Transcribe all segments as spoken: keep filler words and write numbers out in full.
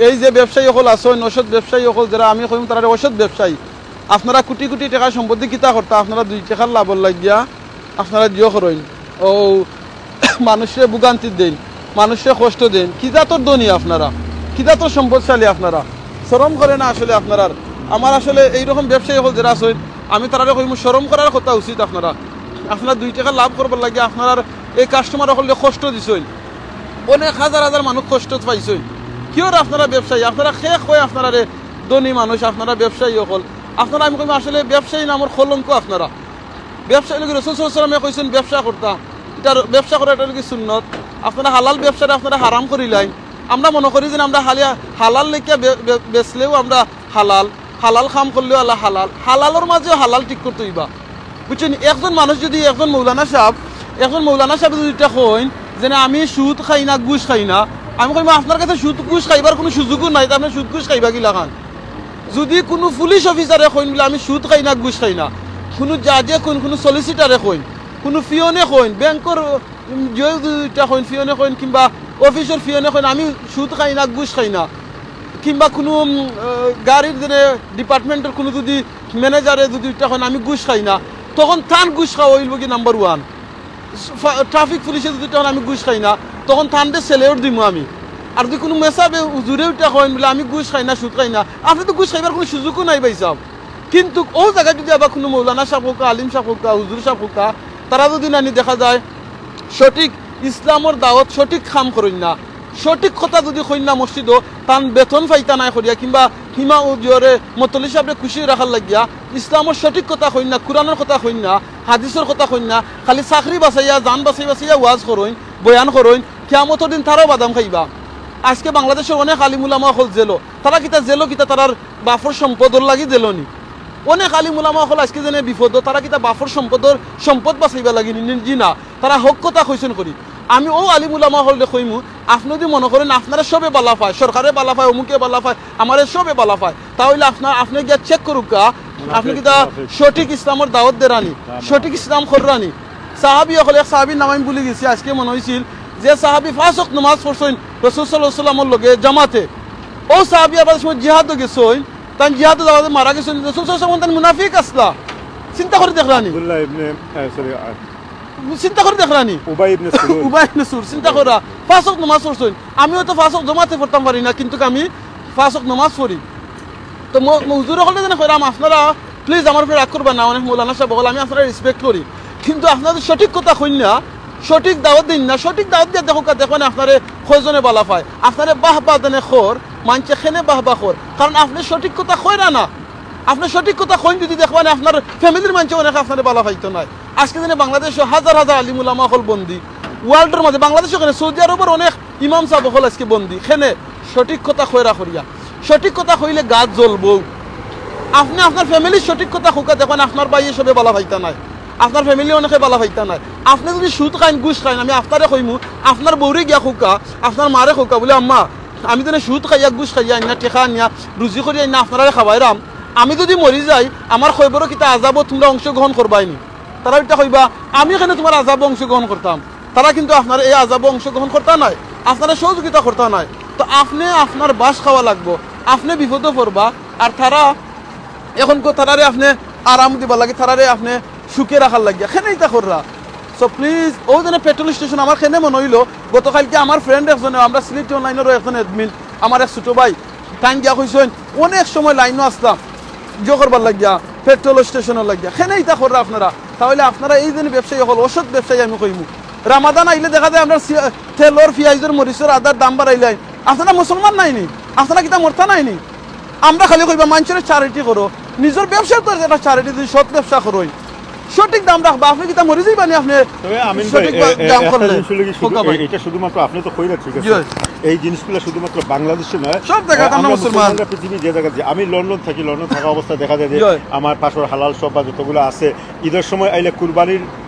এই যে ব্যবসায়ী অকল আছইন, অসৎ ব্যবসায়ী অকল, যেরা আমি কইমু তারারে অসৎ ব্যবসায়ী, আপনারা কোটি কোটি টেকা সম্পদ দি কিতা করতা? আপনারা দুই টেকার লাভর লাগিয়া আপনারা দিও করইন, ও মানুষরে ভোগান্তি দেইন, মানুষরে কষ্ট দেইন। কি জাতর ধনী আপনারা, কি জাতর সম্পদশালী আপনারা? শরম করে না আসলে আপনারার? আমার আসলে এইরকম ব্যবসায়ী অকল যেরা আছইন, আমি তারারে কইমু, শরম করার কথা উচিত আপনারা। আপনারা দুই টেকা লাভ করবার লাগিয়া আপনারার এই কাস্টমার অকলরে কষ্ট দিছইন, অনেক হাজার হাজার মানুষ কষ্ট পাইছইন। কিওর আপনারা ব্যবসায়ী? আপনারা কে কয় আপনারারে ধনী মানুষ? আপনারা ব্যবসায়ী অকল। আপনারা, আমি কইমু, আসলে ব্যবসায়ী নামর কলঙ্ক আপনারা। ব্যবসায়ী লাগি রসুল সাল্লাল্লাহু আলাইহি ওয়াসাল্লামে কইছইন ব্যবসা করতা, ইটার ব্যবসা করা, ইটা লাগি সুন্নত। আপনারা হালাল ব্যবসারে আপনারা হারাম করিলাইন। আমরা মনো করি যে আমরা হালিয়া হালাল লেখিয়া বে-, বে-, বেচলেও আমরা হালাল, হালাল কাম করলেও আল্লাহ হালাল, হালালর মাঝেও হালাল ঠিক করতে অইবা, বুঝছইন? একজন মানুষ যদি, একজন মৌলানা সাহেব, একজন মৌলানা সাহেব যদি ইটা কইন যে না, আমি সুদ খাই না, ঘুষ খাই না, আমি কইমু, আপনার কাছে সুদ ঘুষ খাইবার কুনু সুযোগও নাই, তে আপনে সুদ ঘুষ খাইবা কিলাখান? যদি কুনু পুলিশ অফিসারে কইন বুলে আমি সুদ খাই না, ঘুষ খাই না, কুনু জাজে কইন, কুনু সলিসিটারে কইন, কুনু পিয়নে কইন, ব্যাংকর, উম, যে যদি ইটা কইন, পিয়নে কইন কিংবা অফিসর পিয়নে কইন আমি সুদ খাই না, ঘুষ খাই না, কিংবা কুনু, উম, আহ, গাড়ির যেনে ডিপার্টমেন্টর কুনু যদি ম্যানেজারে যদি ইটা কইন আমি ঘুষ খাই না, তখন তান ঘুষ খাওয়া অইলবোগি নাম্বার ওয়ান। ফা-, ট্রাফিক পুলিশে যদি ইটা কইন আমি ঘুষ খাই না, তখন তানরে সেলেউট দিমু আমি। আর যদি কুনু মেসাবে হুজুরে ইটা কইন বুলে আমি ঘুষ খাই না, সুদ খাই না, আপনে তো ঘুষ খাইবার কুনু সুযোগও নাই ভাইসাব। কিন্তু অউ জাগাত যদি আবার কুনু মৌলানা সাহেব অউক্কা, আলিম সাহেব অউক্কা, হুজুর সাহেব অউক্কা, তারা যদি নানি দেখা যায় সঠিক ইসলামর দাওয়াত, সঠিক কাম করইন না, সঠিক কথা যদি কইন না মসজিদো, তান বেতন পাইতা নায় করিয়া, কিংবা হিমা উজরে মতলি সাহেবরে খুশি রাখার লাগিয়া ইসলামর সঠিক কথা কইন না, কুরআনর কথা কইন না, হাদিসর কথা কইন না, খালি চাকরি বাচাইয়া, জান বাচাই বাচাইয়া ওয়াজ করইন, বয়ান করইন, কিয়ামতর দিন তারাও বাদাম খাইবা। আজকে বাংলাদেশর অনেক আলিম উলামা অকল জেলো, তারা কিতা জেলো কিতা, তারার বাফর সম্পদর লাগি জেলো নি? অনেক আলিম উলামা অকল আজকে যেনে বিপদো, তারা কিতা বাফর সম্পদর সম্পদ বাচাইবার লাগি নি? জি না, তারা হক কথা কইছইন করি। আমি অউ আলিম উলামা অকলরে কইমু, আপনে যদি মনো করইন আপনারে সবে বালা পায়, সরকারে বালা পায়, অমুকে বালা পায়, আমারে সবে বালা পায়, তা অইলে আপনার, আপনে গিয়া চেক করউক্কা, আপনে কিতা সঠিক ইসলামর দাওয়াত দেরা নি, সঠিক ইসলাম কররা নি? সাহাবি অকল, এক সাহাবির নাম আমি ভুলি গেছি, আজকে মনো অইছিল, যে সাহাবি পাঁচ ওয়াক্ত নমাজ পড়ছইন রসুল সাল্লাল্লাহু আলাইহি ওয়াসাল্লামর লগে জামাতে, অউ সাহাবি আবার সময় জিহাদো গেছইন, তান জিহাদো যাওয়াতে মারা গেছইন, রসুল সাল্লাল্লাহু আলাইহি ওয়াসাল্লাম তান মুনাফিক আছলা। চিন্তা করি দেখরা নি? আব্দুল্লাহ ইবনে, আহ, sorry, আহ, চিন্তা করি দেখরা নি? উবাই ইবনে সুলুল। উবাই ইবনে সুলুল, চিন্তা করা। পাঁচ ওয়াক্ত নমাজ পড়ছইন। আমি অয়তো পাঁচ ওয়াক্ত জমাতে পড়তাম পারি না, কিন্তুক আমি পাঁচ ওয়াক্ত নমাজ পড়ি। তো ম-, ম-, হুজুর অকলরে যেনে কইরাম, আপনারা please আমার উপরে রাগ করবা না, অনেক মৌলানা সাহেব অকল, আমি আপনারারে respect করি, কিন্তু আপনারা যদি সঠিক কথা কইন না, সঠিক দাওয়াত দেইন না, সঠিক দাওয়াত দিয়া দেখউক্কা, দেখবা নে আপনারে কয়জনে বালা পায়, আপনারে বাহ বাহ দেনে কর, মানষে কেনে বাহ বাহ কর, কারণ আপনে সঠিক কথা কইরা না। আপনে সঠিক কথা কইন যদি দেখবা নে, আপনার ফ্যামিলির মানষে অনেকে আপনারে বালা পাইতো নায়। আজকে যেনে বাংলাদেশো হাজার হাজার আলিম উলামা অকল বন্দি, world-র মাঝে, বাংলাদেশো কেনে, সৌদি আরবর অনেক ইমাম সাব অকল আজকে বন্দি, কেনে? সঠিক কথা কইরা করিয়া। সঠিক কথা কইলে গাত জ্বলবো। আপনে আপনার ফ্যামিলির সঠিক কথা কউক্কা, দেখবা নে আপনার ভাইয়ে সবে বালা পাইতা নায়, আপনার ফ্যামিলি অনেকে বালা পাইতা নায়। আপনে যদি সুদ খাইন, ঘুষ খাইন, আমি আপনারে কইমু, আপনার বউরে গিয়া কউক্কা, আপনার মারে কউক্কা, বুলে, "আম্মা, আমি যেনে সুদ খাইয়া, ঘুষ খাইয়া আইন্না, টেকা আনিয়া, রুজি করি আইন্না আপনারারে খাওয়াইরাম, আমি যদি মরি যাই, আমার কবরো কিতা আজাবো তুমরা অংশগ্রহণ করবায় নি?" তারা ইটা কইবা, "আমি কেনে তুমার আজাবো অংশগ্রহণ করতাম?" তারা কিন্তু আপনার এই আজাবো অংশগ্রহণ করতা নায়, আপনারে সহযোগিতা করতা নায়। তো আপনে আপনার বাঁশ খাওয়া লাগবো, আপনে বিপদো পড়বা, আর তারা এখন কো তারারে আপনে আরাম দিবার লাগি, তারারে আপনে সুখে রাখার লাগিয়া, কেনে ইতা কররা? So please, অউ যেনে পেট্রোল স্টেশন, আমার কেনে মনো অইলো, গতকালকে আমার friend একজনে, আমরা সিলেটি online-রও একজন admin, আমার এক ছোট ভাই, তাইন গিয়া কইছইন, অনেক সময় লাইনো আছলাম, ইয়ে করবার লাগিয়া, পেট্রোল স্টেশনর লাগিয়া। কেনে ইতা কররা আপনারা? তা অইলে আপনারা এই যেনে ব্যবসায়ী অকল, অসৎ ব্যবসায়ী আমি কইমু। রামাদান আইলে দেখা যায় আমরা সি-, তেলর, পিয়াইজর, মরিচর, আদার দাম বাড়াইলাইন। আপনারা মুসলমান নায় নি? আপনারা কিতা মরতা নায় নি? আমরা খালি কইবা মানষরে charity করো, নিজর ব্যবসার তো একটা charity, যদি সৎ ব্যবসা করইন, সঠিক দাম রাখবা। আপনে কিতা মরি যাইবা নি আপনে? তবে আমিন ভাই, সঠিক এ-, এ-, দাম একটা করলে? জিনিস অইলো কি, শুধু খোকা ভাই। এ-, এটা শুধুমাত্র আপনে তো কইরা, ঠিক আছে? জি। এই জিনিসগুলা শুধুমাত্র বাংলাদেশে নয়। সব জাগাত আ-, আমরা আমরা মুসলমান। মুসলমানরা পৃথিবীর যে জাগাত যে, আমি লন্ডন থাকি, লন্ডন থাকা অবস্থায় দেখা যায় যে জি। আমার পাশর হালাল shop বা যতগুলা আছে, ঈদর সময় আইলে কুরবানির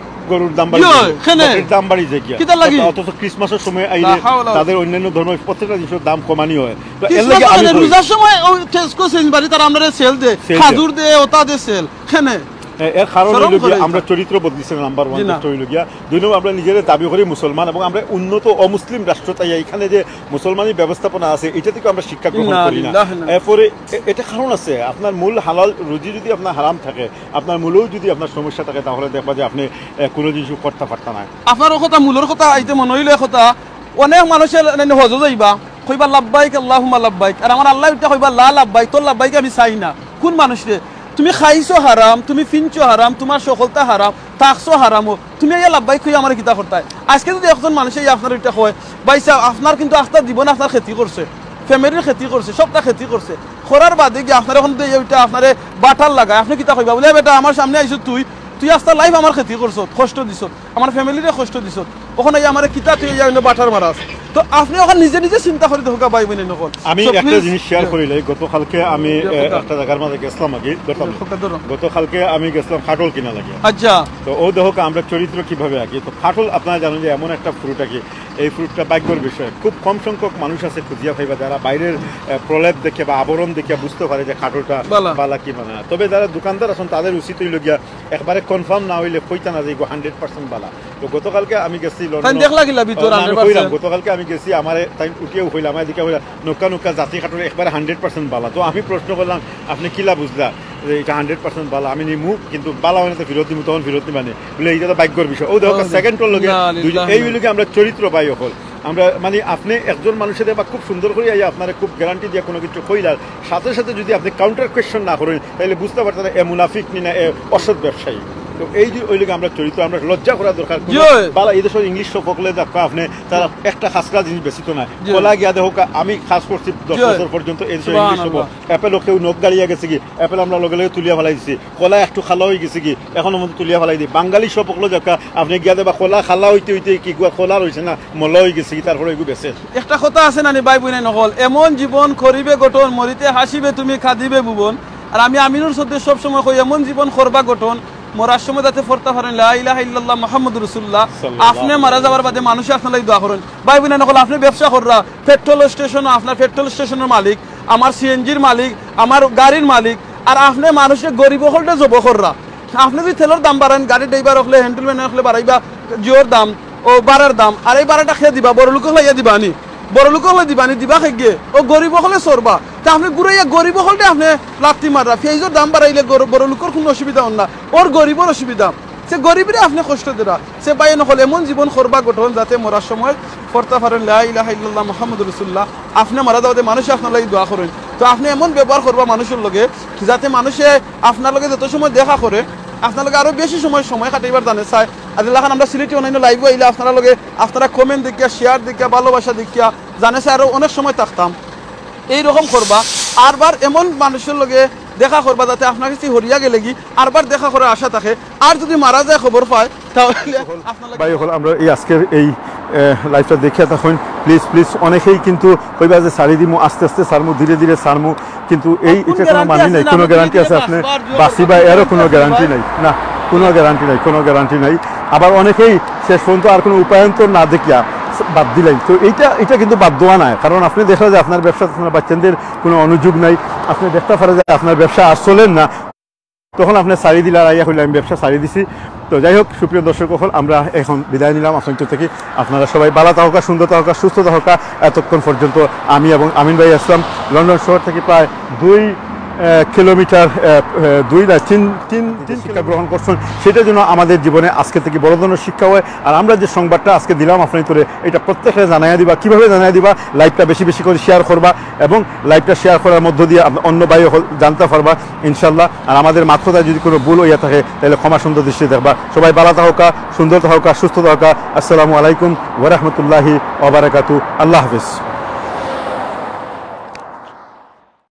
গরুর দাম বাড়ি জি, যায়, কেনে? বকরির দাম বাড়ি যায় গিয়া। কিতার লাগি? অথচ ক্রিসমাসর সময় আইলে লা হাওলা। তাদের অন্যান্য ধর্মের প্রত্যেকটা জিনিসের দাম কমানি হয়। তো এর ক্রিসমাস লাগি আমি মানে কই। রোজার সময় ওই Tesco, Sainsbury তারা আমরারে sale দেয়, sale দেয়। খাজুর দেয়, ওটা দেয় sale। কেনে? এর কারণ শরম হইল গিয়া করে আমরা এটা। চরিত্র বদলিছে না, নাম্বার ওয়ান। জি না। হইল গিয়া দুই নম্বর, আমরা নিজেরে দাবি করি মুসলমান এবং আমরা উন্নত অমুসলিম রাষ্ট্র, তাই এখানে যে মুসলমানি ব্যবস্থাপনা আছে, এটা থেকে আমরা শিক্ষা গ্রহণ ইন্না করি না। লিল্লাহি ওয়া ইন্না এরপরে এ- এটা কারণ আছে, আপনার মূল হালাল রুজি যদি আপনার হারাম থাকে, আপনার মূলেও যদি আপনার সমস্যা থাকে, তাহলে দেখবা যে আপনি এ, কোনো জিনিস করতে পারতা না। আপনার কথা, মূলর কথা আইতে মনে হইল কথা, অনেক মানুষে হজো যাইবা, কইবা লাব্বাইক আল্লাহুম্মা লাব্বাইক, আর আমার আল্লাহ উল্টা কইবা লা লাব্বাইক, তোর লাব্বাইক আমি চাই না। কোন মানুষ রে? তুমি খাইছো হারাম, তুমি ফিনছো হারাম, তোমার সকলতা হারাম, থাকছো হারামও, তুমি এই লাব্বাইক কইয়া আমার কিতা করতায়? আজকে যদি একজন মানুষে এই আপনার ওইটা কয়, ভাই সাহেব, আপনার কিন্তু আস্তা জীবন আপনার ক্ষতি করছে, ফ্যামিলির ক্ষতি করছে, সবটা ক্ষতি করছে, করার বাদে গিয়া আপনার এখন যদি এই ওইটা আপনারে বাটার লাগায়, আপনি কিতা কইবা? বলে, "এ বেটা, আমার সামনে আইছো তুই, তুই আস্তা লাইফ আমার ক্ষতি করছত, কষ্ট দিছত, আমার ফ্যামিলিরে কষ্ট দিছত, ওখানে এই আমার কিতা তুই এই অন্য বাটার মারাস?" তো আপনি ওখানে নিজে নিজে চিন্তা করে দেখো ভাই বোন নকল। আমি So, একটা please, জিনিস শেয়ার yeah. করি লাই। গতকালকে আমি Yeah, এ, কথা। একটা জায়গার মাঝে গেছিলাম আগে, ধরতাম না। কথা ধরো। গতকালকে আমি গেছিলাম কাঠল কিনা লাগে। আচ্ছা, তো ও দেখো আমরা চরিত্র কিভাবে আঁকি। তো কাঠল আপনারা জানেন যে এমন একটা ফ্রুট আঁকি, এই ফ্রুটটা ভাগ্যর বিষয়। খুব কম সংখ্যক মানুষ আছে খুঁজিয়া পাইবা যারা বাইরের এ, প্রলেপ দেখে বা আবরণ দেখে বুঝতে পারে যে কাঠলটা বালা। বালা কি বালা না। তবে যারা দোকানদার আছেন তাদের উচিত হইল গিয়া একবারে কনফার্ম না হইলে কইতা না যে এগু হান্ড্রেড পার্সেন্ট বালা। তো গতকালকে আমি গেছি তাই লন্ডন। দেখলা কিলা ভিতর ও, না, আমি হান্ড্রেড কইলাম, পার্সেন্ট? গতকালকে আমি গেছি, আমার তাই উঠিয়াও কইলাম, আমার এদিকে কইলাম, "নৌকা নৌকা জাতি কাঠল একবারে হান্ড্রেড পার্সেন্ট বালা।" তো আমি প্রশ্ন করলাম, "আপনি কিলা বুঝলা যে এটা হান্ড্রেড পার্সেন্ট বালা?" আমি নিমু, কিন্তু বালা হয় না তো ফেরত নিমু, তখন ফেরত নিবা নি। বলে, "এটা তো ভাগ্যর বিষয়।" ও দেখো, না, সেকেন্ড হল লগে না, দুইজন, না, এই না। হইল কি আমরা চরিত্র পাই অকল। আমরা মানে আপনি একজন মানুষের বা খুব সুন্দর করে আইয়া আপনারে খুব গ্যারান্টি দিয়া কোনো কিছু কইলার সাথে সাথে যদি আপনি কাউন্টার কোয়েশ্চন না করেন, তাহলে বুঝতে পারতেন না এ মুনাফিক নি না এ অসৎ ব্যবসায়ী। তো এই যে ওই লোক আমরা চরিত্র, আমরা লজ্জা করা দরকার। কোনো জি। বালা, এই দেশের ইংলিশ সকলে দেখো আপনি, তারা একটা খাসরা জিনিস বেশি তো নাই। জি। কলা গিয়া দেখো কা-, আমি কাজ করছি দশ জি। বছর পর্যন্ত এই দেশের ইংলিশ সুবহানাল্লাহ। সকল। অ্যাপেল কেউ নখ গাড়িয়া গেছে কি, অ্যাপেল আমরা লগে লগে তুলিয়া ফেলাই দিছি। কলা একটু খালা হয়ে গেছে কি, এখনো মতো তুলিয়া ফেলাই দিই। বাঙালি সব হকলো যাকা, আপনি গিয়া দেবা কলা খালা হইতে হইতে কি গুয়া কলা রইছে না, মলা হয়ে গেছে কি, তারপরে এগু বেচে। একটা কথা আছে নানি ভাই বোন নকল, এমন জীবন করিবে গঠন, মরিতে হাসিবে তুমি কাঁদিবে ভুবন। আর আমি আমিনুর সদ্দে সব সময় কই, এমন জীবন করবা গঠন, মরার সময় যাতে পড়তা পারেন লা ইলাহা ইল্লাল্লাহ মুহাম্মদুর রাসূলুল্লাহ। সাল্লাল্লাহু আপনি মারা যাওয়ার বাদে মানুষে আপনার লাগি দোয়া করেন। ভাই বোন নকল, আপনি ব্যবসা কররা, পেট্রোল স্টেশন, আপনার পেট্রোল স্টেশনের মালিক, আমার সিএনজির মালিক, আমার গাড়ির মালিক, আর আপনি মানুষের গরিব হকলটা জব কররা। আপনি যদি তেলর দাম বাড়ান, গাড়ির ড্রাইভার হকলে, হ্যান্ডেলম্যান হকলে বাড়াইবা জিওর দাম, ও বাড়ার দাম, আর এই বাড়াটা খেয়ে দিবা, বড় লোক হকলে ইয়া দিবা নি, বড় লোক হকলে দিবা নি, দিবা খেয়ে গিয়ে, ও গরিব হকলে চড়বা। তা আপনি ঘুরাইয়া গরিব হকলটা আপনি লাত্তি মাররা, পেঁয়াজর দাম বাড়াইলে গর-, বড় লোকর কোনো অসুবিধা হন না, ওর গরিবর অসুবিধা। সে গরিবরে আপনি কষ্ট দেরা, সে ভাই নকল এমন জীবন করবা গঠন যাতে মরার সময় পড়তা পারেন লা ইলাহা ইল্লাল্লাহ মুহাম্মদুর রাসূলুল্লাহ। আপনি মারা যাওয়াতে মানুষে আপনার লাগি দোয়া করেন। তো আপনি এমন ব্যবহার করবা মানুষের লগে যাতে মানুষে আপনার লগে যত সময় দেখা করে আপনার লগে আরো বেশি সময় সময় কাটাইবার জানে চায়। আর এলাকান আমরা সিলেটি অন্যান্য লাইভও আইলে আপনারা লগে আপনারা কমেন্ট দেখিয়া, শেয়ার দেখিয়া, ভালোবাসা দেখিয়া জানে চায় আরো অনেক সময় থাকতাম। এই রকম করবা, আরবার এমন মানুষের লগে দেখা করবা যাতে আপনার কাছে হরিয়া গেলে কি আরবার দেখা করার আশা থাকে। আর যদি মারা যায় খবর পায় তাহলে আপনার লগে ভাই হকল, আমরা এই আজকের এই লাইভটা দেখিয়া তখন প্লিজ প্লিজ অনেকেই কিন্তু কইবা যে সারি দিমু, আস্তে আস্তে সারমু, ধীরে ধীরে সারমু, কিন্তু এই কোন এটা কোনো গ্যারান্টি মানে আছে নাই, না? কোনো আপনি গ্যারান্টি ধীরে আছে ধীরে আপনি আসবার জোর বাঁচি করবেন, বা এরও গ্যারান্টি কোনো আছে গ্যারান্টি ভাই? নাই, না, কোনো গ্যারান্টি নাই, কোনো গ্যারান্টি নাই। আবার অনেকেই শেষ পর্যন্ত আর কোনো উপায়ন্তর না দেখিয়া বাদ দিলেন। তো এইটা এটা কিন্তু বাদ দেওয়া নাই, কারণ আপনি দেখা যায় আপনার ব্যবসা আপনার বাচ্চাদের কোনো অনুযোগ নাই, আপনি দেখতে পারে যে আপনার ব্যবসা আর চলেন না, তখন আপনি সারি দিলে আর আইয়া কইলে আমি ব্যবসা সারি দিছি। তো যাই হোক, সুপ্রিয় দর্শক হকল, আমরা এখন বিদায় নিলাম আপনার থেকে। আপনারা সবাই ভালো থাকা, সুন্দর থাকা, সুস্থ থাকা। এতক্ষণ পর্যন্ত আমি এবং আমিন ভাই আসলাম লন্ডন শহর থেকে প্রায় দুই আহ, কিলোমিটার, আহ, আহ, দুই না, তিন তিন তিন শিক্ষা গ্রহণ করছেন, সেটার জন্য আমাদের জীবনে আজকে থেকে বড় ধরনের শিক্ষা হয়। আর আমরা যে সংবাদটা আজকে দিলাম আপনার ভিতরে, এটা প্রত্যেকে জানাইয়া দিবা। কিভাবে জানাইয়া দিবা? লাইভটা বেশি বেশি করে শেয়ার করবা এবং লাইভটা শেয়ার করার মধ্য দিয়ে আপ-, অন্য ভাই হকল জানতে পারবা ইনশাল্লাহ। আর আমাদের মাত কথায় যদি কোনো ভুল হইয়া থাকে তাহলে ক্ষমা সুন্দর দৃষ্টি দেখবা। সবাই ভালো থাকা, সুন্দর থাকা, সুস্থ থাকা। আসসালামু আলাইকুম ওয়া রাহমাতুল্লাহি ওয়া বারাকাতু। আল্লাহ হাফিজ।